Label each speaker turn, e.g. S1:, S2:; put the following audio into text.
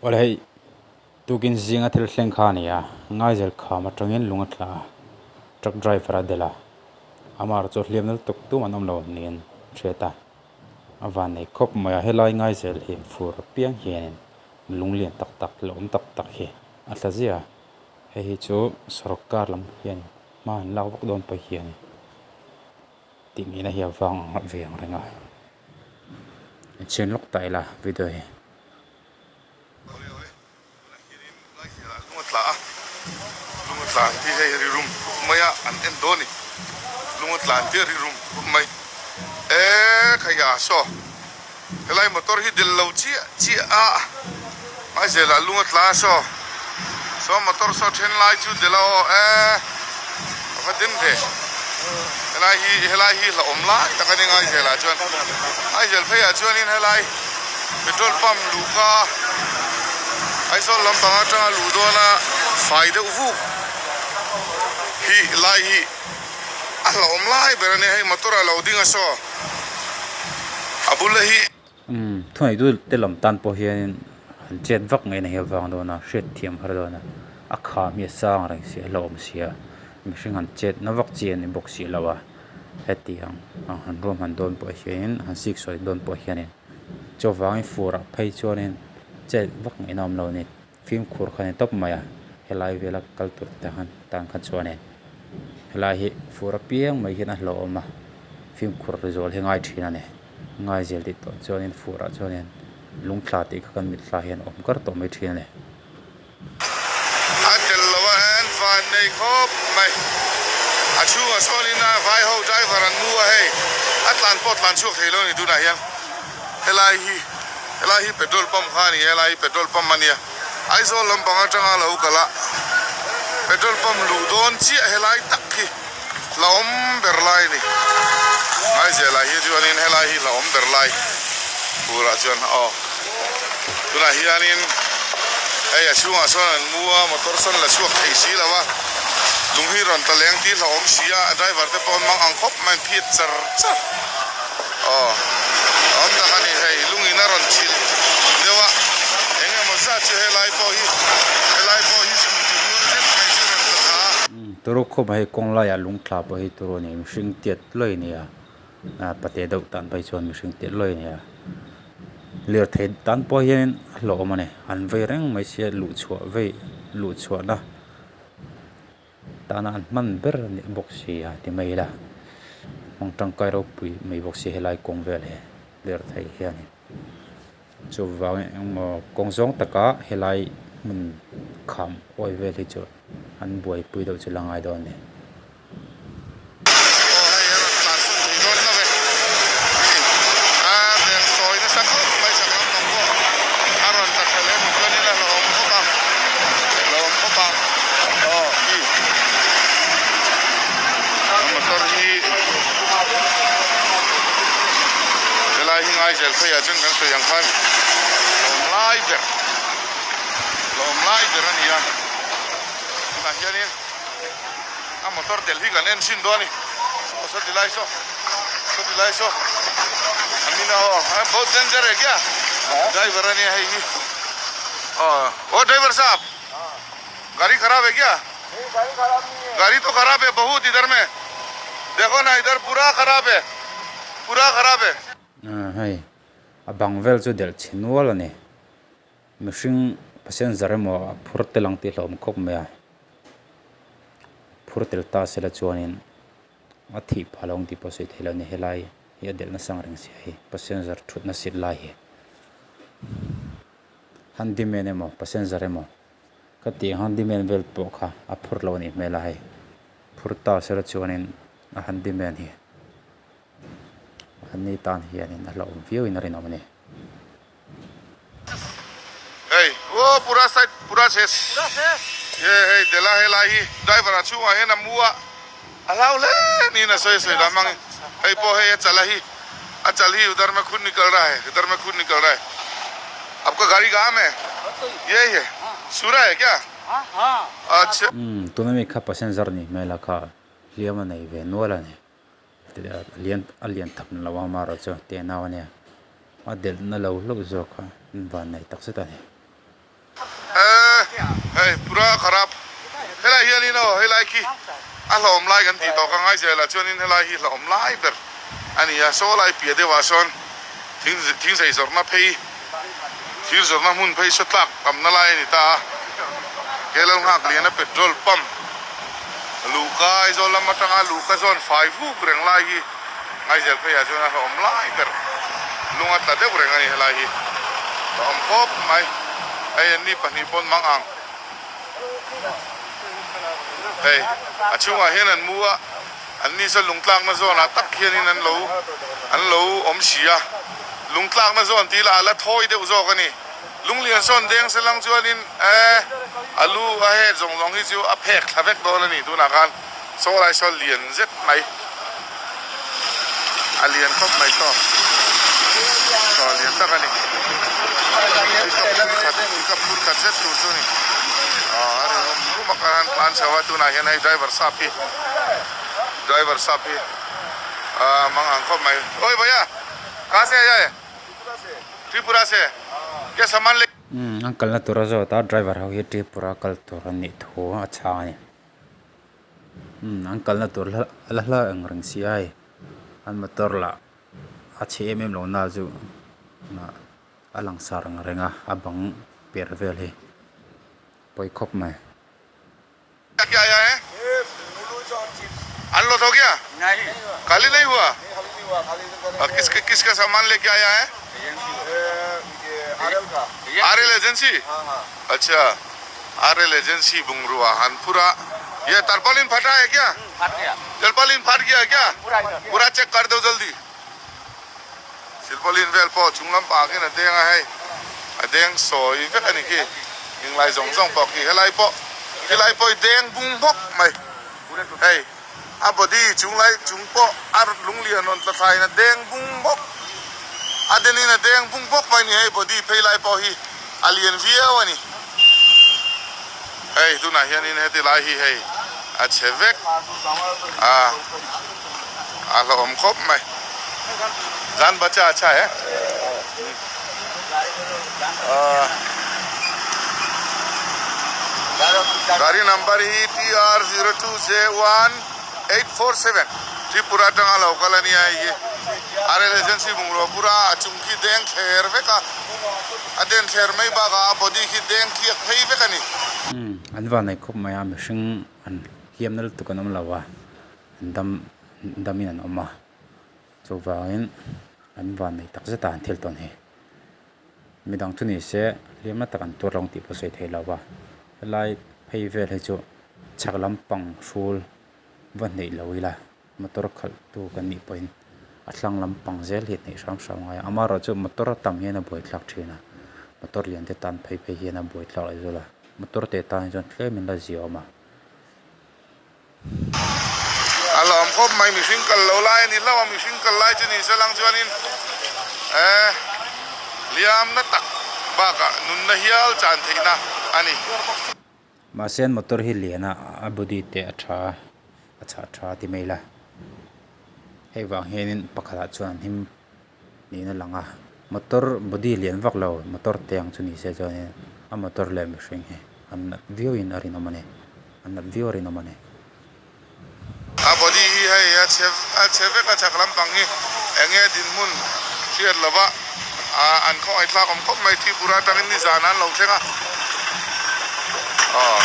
S1: Awle hei tukin zinga thil thleng kha a ni a, Ngaizel kham atangin lung a tla a, truck driver a delh a, amah chu hliam nal tuk tum an awm lo niin a hriat a, a van nei khawp mai a, helai Ngaizel hi fur apiang hianin lung lian tak tak leh awm tak tak hi a tla ziah a, hei hi chu sorkar lam hian hma an lak vak dawn pawh hi a ni. Tih ngei na hi a vang ang ve ang reng a, inchhian lawk ta ila video hi.
S2: Lung a tla a, lung a tla an tih hei ri rum khawp mai a, an en dawn a ni. Lung a tla an tih a ri rum khawp mai. E khaia saw helai motor hi del lo chiah chiah a, hmaizelah lung a tla a saw, saw motor saw then lai chu del a aw e a va den ve. Helai hi helai hi hlauhawm lai tak a ni Ngaizelah chuan Ngaizel pheiah chuanin helai petrol pump luhka Aizawl lampang atanga luh dawna fai deuh vuk hi lai hi a hlauhawm lai ber a nia hei motor a lo ding a saw a bula hi.
S1: Umm thuneitu te lam tan pawh hianin an chet vak ngei na hi avang dawn a hriat thiam har dawn a a kham hi a sang reng si a hlauhawm si a mihring han chet na vak chi a ni bawk si lo a hetiang ang han ruam han dawn pawh hianin han sik sawi dawn pawh hianin chuvangin fur ah phei chuanin chet vak ngaihna awm lo a ni. Fimkhur kha a ni tawp mai a, helai vela kal tur te khan tan kha chuanin helai hi fur apiang mai hian a hlauhawm a, fimkhur zual hi a ngai thin a ni. Ngai zel tih tawh chuanin furah chuanin lungthla tih kha kan mitthla hian a awm kar tawh mai thin a ni.
S2: A tel lo a en van nei khawp mai. A chhungah sawn a vai ho driver an mu a hei a tlan pawh tlan chhuak thei lo a ni tunah hian helai hi. Helai hi petrol pump kha a ni a, helai hi petrol pump a nia. Aizawl lampang atanga lo kal a, petrol pump luh dawn chiah helai tak hi hlauhawm ber lai a ni. Ngaizelah hi chuanin helai hi hlauhawm ber lai turah chuan aw tunah hianin hei a chhungah sawn an mu a, motor sawn la chhuak thei si lo a, lung hi rawn ta leng tih hlauhawm si a, a driver te pawh an mang ang khawp mai an phiat char char. Aw awm tak a ni hei lungin a rawn chhilh deuh a eng emaw zat chu helai pawh hi helai pawh hi scooty rual zet mai chu rawn tla thla a.
S1: Turu khawp hei kawng laiah lung thla pawh hi turu a ni mihring tiat lawi a ni a pate deuh tan phei chuan mihring tiat lawi a ni a lirthei tan pawh hian a hlauhawm a ni an vei reng mai sia luhchhuah vei luhchhuahna. Tana an hman ber a nih bawk si a ti mai ila hmang tangkai ropui mai bawk si helai kawng vel hi lirthei hianin chuvangin engmaw kawng zawng taka helai hmun kham awi vel hi chu an buaipui deuh chu la ngai dawn a ni.
S2: Aw hei a rawn tlan sawn thei dawn hlauh e a vel sawi nasa khawp mai chak lampang pawh a rawn tla tha leh hnuk chuanin a hlauhawm khawp a hlauhawm khawp a aw khi a motor hi helai hi Ngaizel pheiah chuan kan sawi ang khan hlauhawm lai ber hlauhawm lai ber a ni a tunah hianin. A motor tel hi kan en chhin dawn a ni. Saw saw ti lai saw. Saw ti lai saw. A min a aw. A boat danger e kya? Driver a nia hei hi. Aw, oh driver sahab. Gari kharab hai kya? Gari to kharab hai bahut idhar mein. Dekho na idhar pura kharab hai. Pura kharab hai.
S1: Hei a bang vel chu delh chhe nual a ni. Mihring passenger emaw a phur tel ang tih hlauhawm khawp mai a. Phur tel ta sela chuanin a thih phah lo ang tih pawh sawi theih loh a ni. Helai hi a delh nasa ang reng sia hei passenger thutna seat lai hi. Handyman emaw passenger emaw ka tih ang handyman vel pawh kha a phur lo a nih hmel a hei. Phur ta sela chuanin a handyman hi an ni tan hianin a hlauhawm viauin a rinawm a ni.
S2: Hei aw pura side pura chhe ye hei dela helai hi driver a chhungah hian a mu a a hlau hle niin a sawi a sawi lam ang hei pawh hei a chala hi a chal hi udar mein khun nikal raha hai idhar mein khun nikal raha hai aapka gari kahan hai yehi hai sura hai kya achha.
S1: Umm tuna mi kha passenger nih hmel a kha hliam a nei ve nual a ni. A lian thak lo a amaherawhchu chu te nau a nia a delh na lo hlauh zawk a an van nei tak zet a ni.
S2: Hei pura kharap helai hianin aw helai khi a hlauhawm lai kan tih tawh ka ngai zel ah chuanin helai hi hlauhawm lai ber a ni a saw lai piah deuh ah sawn thing thing zai zawrhna phei thir zawrhna hmun phei saw tlak tamna lai a ni ta a Kelal nghak liana petrol pump luhka Aizawl lam atanga luhka zawn fai vuk reng lai hi Ngaizel pheiah chuan a hlauhawm lai ber lung a tla deuh reng a ni helai hi hlauhawm khawp mai hei an ni pahnih pawn mang ang hei a chhungah hian an mu a an ni saw lung tlakna zawnah tak hianin an lo an lo awm si a lung tlakna zawn tih lah a la thawi deuh zawk a ni lung lian sawn deng se lang chuanin eh a lu a het zawng zawng hi chu a phek thla vek dawn a ni tunah khan. Saw lai saw lian zet mai a lian khawp mai saw saw lian tak a ni pickup phur khat pickup phur khat zet tur chu a ni aw a ri rum rum a kar han tlan chho a tunah hian hei driver sap hi driver sap hi a mang ang khawp mai oi bhaiya kaha se aaya hai Tripura se kya saman le
S1: Umm an kalna tur a zawt a driver ho hi Tripura kal tur an nih thu a chhang a ni. Umm an kalna tur la la hla ang reng si a hei an motor lah a chhe em em lo na chu a langsar ang reng a a bang per vel hi pawi khawp mai.
S2: R L agency bungrua han phur a ye tarpaulin phata hai kya tarpaulin phat gya hai kya pura check kar do jaldi silpaulin vel pawh chung lampang khian a deng a hei a deng sawi vek a ni khi englai zawng zawng pawh khi helai pawh helai pawh hi deng bung bawk mai hei a body chung lai chung pawh a lunglian rawn tla thlaiin a deng bung bawk a denin a deng bung bawk mai a ni hei body phei lai pawh hi a lian viau a ni hei tunah hianin heti lai hi hei a chhe vek a a hlauhawm khawp mai zan bacha a chha e ah gari number hi T R 02 J 1847 Tripura atanga lo kal a nia hei hi R L agency bungrua pura a chung khi deng thler vek a a den thler mai bakah a body khi deng tliak phei vek a ni.
S1: Umm an van nei khawp mai a mihring an hliamna lutuk an awm lo a an dam damin an awm a chuvangin an van nei tak zet a an thil tawn hi midang chu ni se hliamna tak an tuar lo ang tih pawh sawi thei lo a helai phei vel hi chu chhak lampang hrul va hneih lo ila motor khalh tu kan nih pawhin a thlang lampang zel hi a hneih hram hram ngai a amaherawhchu motor a tam hian a buaithlak thin a motor lian te tan phei phei hian a buaithlak leh zual a motor te tan hi chuan tlem in la ziaawm a.
S2: A lawm khawp mai mihring kal lo lai a ni hlauh a mihring kal lai chu ni se lang chuanin eh liamna tak bakah nunna hial chan theihna a ni.
S1: Mahse an motor hi lian a a body te a tha a a chhah tha ti mai ila hei vang hianin pakhatah chuan an him niin a lang a motor body lian vak lo motor te ang chu ni se chuanin a motor leh mihring hi an nat viauin a rinawm a ni an nat viau a rinawm a ni.
S2: A body hi hei a chhe a chhe vek a chhak lampang hi eng nge dinhmun hriat lova ah an khawngaih thlak awm khawp mai Tripura atangin nizan an lo thleng a aw.